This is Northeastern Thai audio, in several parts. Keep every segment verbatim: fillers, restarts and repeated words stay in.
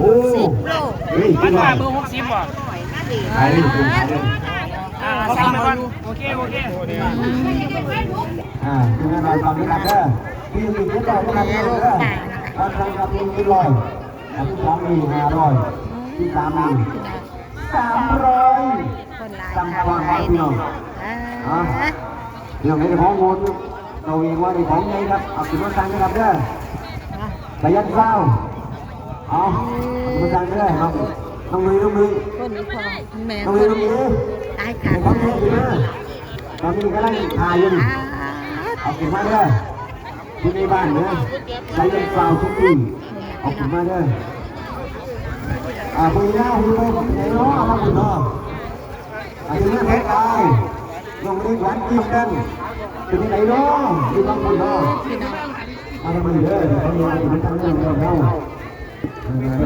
โอ้ สิบโล เฮ้ย มันมาเบอร์หกสิบบ่ ขายเลยขายเลย อ่า สั่งไปก่อน โอเค โอเค อ่า ทีมงานเราฟังด้วยกันเด้อ พี่มีเจ็ดร้อยนะครับเด้อ มาทางกับหนึ่งร้อย อันที่สองมีห้าร้อย ที่สามมีสามร้อย คนหลาย สามร้อย หลาย พี่น้อง อ่า อ่ะ เรื่องในของหมด เราเองว่าในของใหญ่ครับ เอาขึ้นมาตั้งนะครับเด้อ อ่ะ ระยะเศร้า เอาเอาขึ้นมาตั้งเด้อ น้อง น้องมือ น้องมือ คนนี้พอแม่ น้องมือ น้องมือ ตายค่ะ เห็นของแท้อยู่เด้อ ตอนนี้กำลังถ่ายอยู่นี่ อ่า เอาขึ้นมาเด้อ อยู่ในบ้านเด้อ ระยะเศร้าทุกปี เอาขึ้นมาเด้อ อ่า เบอร์ยาว เบอร์ไหนเนาะ เอามาขึ้นเนาะ อายุเท่าไหร่ ลงเรียกหวานกินกัน เป็นที่ไหนเนาะ อยู่บางคนเนาะ มาทำไมเด้อ เดี๋ยวเขาเรียกว่าอยู่ทางเรื่องเรื่องเล่า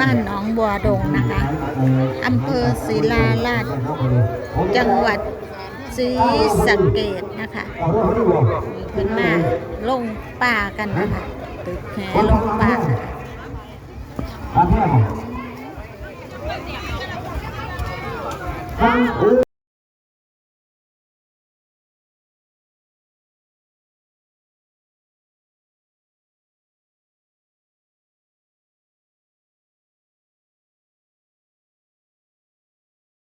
บ้านหนองบัวดงนะคะ อำเภอศิลาลาด จังหวัดศรีสะเกษนะคะ เอาเรื่องเขาดีกว่า เพิ่นมาลงป่ากันนะคะ ตึกแหลงป่าค่ะ ตามแพทย์บอก